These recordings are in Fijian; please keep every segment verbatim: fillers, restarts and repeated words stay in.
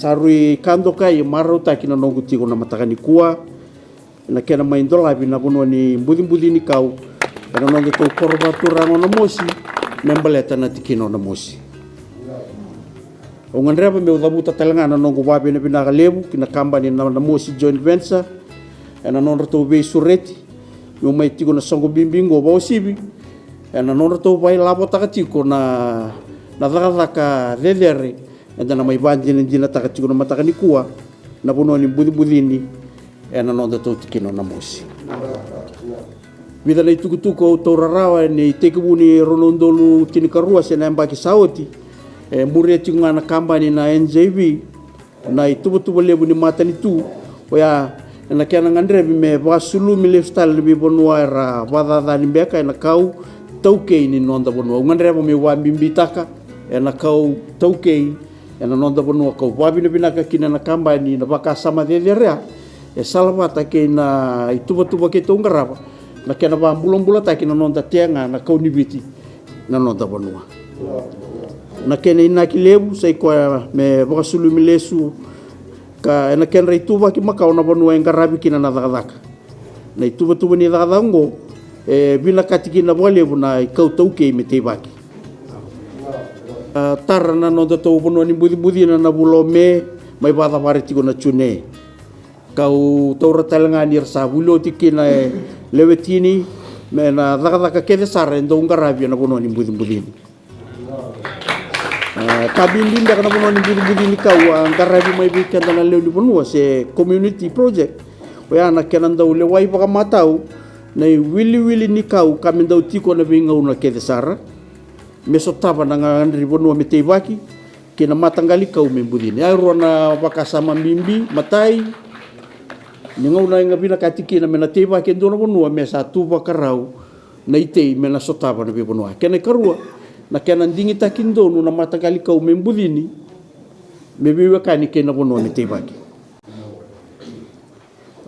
Sa rui ka dokai e marautaki na noqu tiko na mataka nikua ena kena mai dolavi na vanua ni bucibuci ni kau ena nodatou koro vakaturaga o Namosi me baleta na tikina o Namosi. Au gadreva meu cavuta tale ga na noqu vakavinavinaka levu ki na kabani na Namosi Joint Venture ena nodratou veisureti meu mai tiko na soqo bibi oqo vakauasivi ena nodratou vailavotaka tiko na, na cakacaka cecere eda na mai vakadinadinataka tiko na mataka nikua na vanua ni bucibucini ena nodatou tikina o Namosi. Vica na itukutuku au taura rawa ena itekivu ni rua na udolu tinikarua se na yabaki sa oti, e muria tiko ga na kabani na N J V na ituvatuva levu ni matanitu, oya ena kena gadrevi me vakasulumi lesu tale na veivanua era vakacacani beka ena kau taukei ni noda vanua. Au gadreva meu vakabibitaka ena kau taukei ena noda vanua, kau vakavinavinaka kina na kabani na vakasama cecere ya e salavata kei na ituvatuva keitou qarava na kena vakabulabulataki na noda tea ga na kau ni Viti na noda vanua. Na kena inaki levu sa i koya me vakasulumi lesu ka ena kedra ituvaki makawa na vanua e qaravi kina na cakacaka. Na ituvatuva ni cakacaka oqo e vinakati kina vakalevu na ikau taukei me teivaki. A, tara na nodatou vanua ni bucibucina na vula o Me, mai vakacavari tiko na June. Kau taura tale ga ni ra sa vuli oti kina e lewe tini me na cakacaka kece sara e dau qaravi ena vanua ni bucibucini. A, ka bibi beka na vanua ni bucibuci ni kau a qaravi mai vei keda na lewe ni vanua se community project. Oya na kena dau lewai vakamatau na iwiliwili ni kau ka me dau tiko na veigauna kece sara me sotava na gagadre ni vanua me teivaki kei na mataqali kau me bucini. A, e rua na vakasama bibi. Matai, ni gauna e vinakati kina me na teivaki e dua na vanua me sa tu vakarau na itei me na sotava na veivanua. Kena ikarua, na kena digitaki donu na mataqali kau me bucini me veiwekani kei na vanua me teivaki.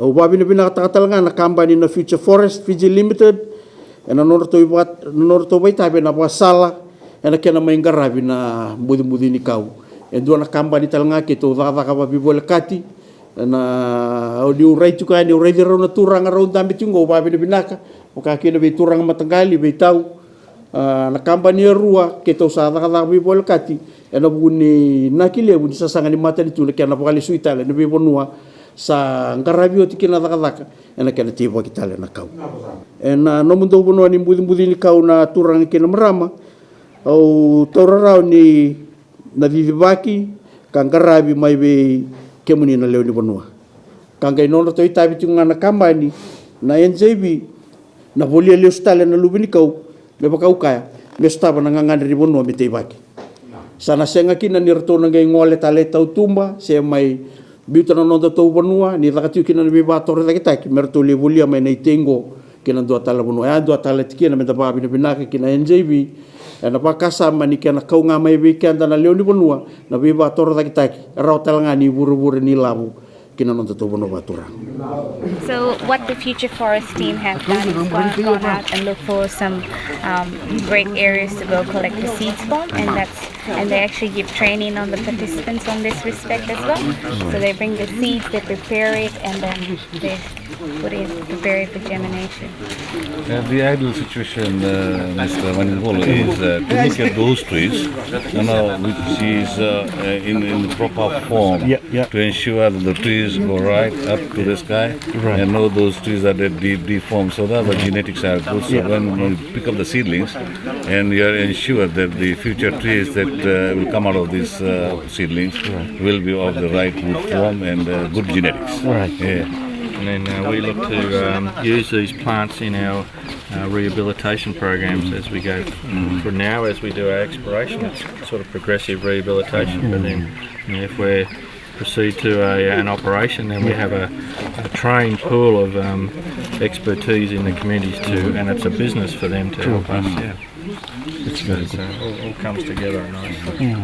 Au vakavinavinakataka tale ga na kabani na Future Forest Fiji Limited ena nodratou ivaka, na nodratou vakaitavi ena vakasala ena kena mai qaravi na bucibuci ni kau. E dua na kabani tale ga keitou cakacaka vakaveivolekati. Na, au niu rai tiko yani, au raici rau na turaga rau dabe tiko qo, au vakavinavinaka, vaka kina vei turaga mataqali, vei tau. A, na kabani e rua keitou sa cakacaka veivolekati ena vuku ni inaki levu ni sasaga ni matanitu na kena vakalesui tale na veivanua sa qaravi oti kina na cakacaka ena kena teivaki tale na kau. Ena nomudou vanua ni bucibuci ni kau na turaga kei na marama, au taura rawa ni na cicivaki ka qaravi mai vei kemuni na lewe ni vanua. Ka qai nodratou itavi tiko ga na kabani na N J V na volia lesu tale na luve ni kau me vakaukaya me sotava na gagadre ni vanua me teivaki. Sa na sega kina ni ratou na qai gole tale e tautuba se mai biuta na nodatou vanua ni caka tiko kina na veivakatorocaketaki me ratou lai volia mai na itei qo ki na dua tale na vanua. E a dua tale tikina me da vakavinavinaka ki na N J V ena vakasama ni kena kau ga mai vei keda na lewe ni vanua na veivakatorocaketaki, rawa tale ga ni vurevure ni lavo ki na nodatou vanua vakaturaga. So what the Future Forest team have done is gone, gone out and look for some um, great areas to go collect the seeds from, and that's and they actually give training on the participants on this respect as well. So they bring the seeds, they prepare it, and then they put it, prepare it for germination. Uh, the ideal situation, uh, Mister Vaningolo, is uh, to look at those trees, you know, which is uh, uh, in, in the proper form, yeah, yeah, to ensure that the trees go right up to the sky, right, and all those trees are de- de- deformed. So that the genetics are good. So, yeah, when you pick up the seedlings, and you are ensured that the future trees that uh, will come out of these uh, seedlings, right, will be of the right wood form and uh, good genetics. Right. Yeah. And then uh, we look to um, use these plants in our uh, rehabilitation programs as we go through now, as we do our exploration. It's sort of progressive rehabilitation, but then, you know, if we're proceed to a, an operation, then we have a, a trained pool of um, expertise in the communities too, and it's a business for them to help us. Yeah. It's very good. So all, all comes together nicely.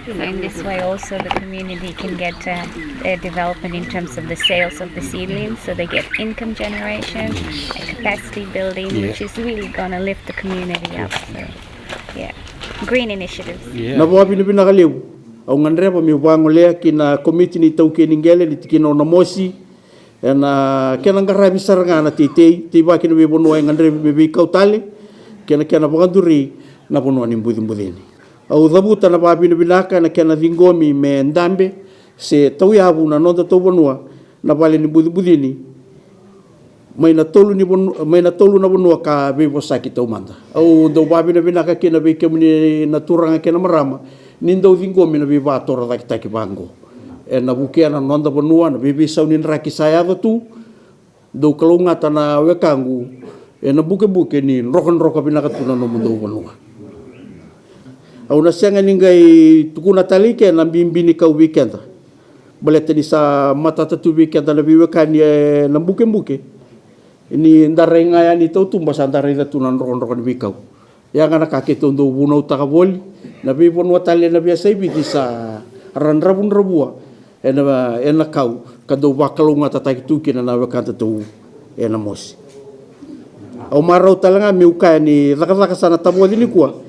So in this way also the community can get uh, a development in terms of the sales of the seedlings, so they get income generation, a capacity building, which is really going to lift the community up. So, yeah, green initiatives. Na vakavinavinaka levu Au gadreva meu vagolea ki na komiti ni taukei ni qele ni tikina o Namosi, ena kena qaravi sara ga na teitei, teivaki na veivanua e gadrevi me veikau tale, kei na kena vakaduri na vanua ni bucibucini. Au cavuta na vavinavinaka ena kena ciqomi me dabe se tauyavu na noda tauvanua na vale ni bucibucini mai na tolu ni vanu-, mai na tolu na vanua ka veivosaki taumada. Au dau vavinavinaka kina vei kemuni na turaga kei na marama ni dau ciqomi na veivakatorocaketaki vaqo. Ena vukea na noda vanua na veiveisau ni draki sa yaco tu. Dau kalougata na wekaqu ena bukebuke ni drokadroka vinaka tu na nomudou vanua. Au na sega ni qai tukuna tale i ke na bibi ni kau vei keda, baleta ni sa matata tu vei keda na veiwekani ena bukebuke ni da rai ga yani tautuba sa da raica tu na drokadroka ni veikau. Ia ga na ka keitou dau vunautaka voli, na veivanua tale ena veiyasai Viti sa ra dravudravua ena, ena kau ka dau vakalougatataki tu kina na wekadatou e Namosi. Au marau tale ga meu kaya ni cakacaka sa na tavoci nikua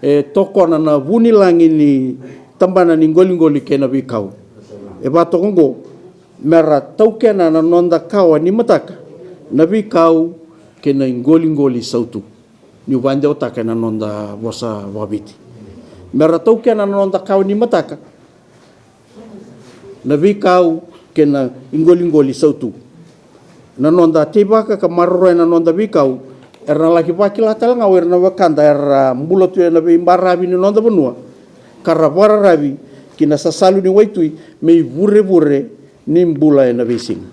e tokona na vunilagi ni tabana ni qoliqoli kei na veikau. E vakatoka oqo, me ra taukena na noda kawa ni mataka na veikau kei na iqoliqoli sautu. Niu vakadewataka ena noda vosa vakaviti, me ra taukena na noda kawa ni mataka na veikau kei na iqoliqoli sautu. Na noda teivaka ka maroroya na noda veikau, era na laki vakila tale ga o ira na wekada era bula tu ena veibaravi ni noda vanua ka ra vakararavi ki na sasalu ni waitui me ivurevure ni bula ena veisiga.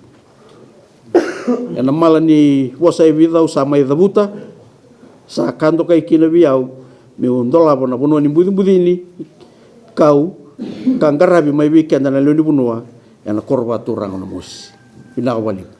Ena mala ni vosa e vica au sa mai cavuta, sa ka dokai kina vei au meu dolava na vanua ni bucibuci ni kau ka qaravi mai vei keda na lewe ni vanua ena koro vakaturaga o Namosi. Vinaka vakalevu.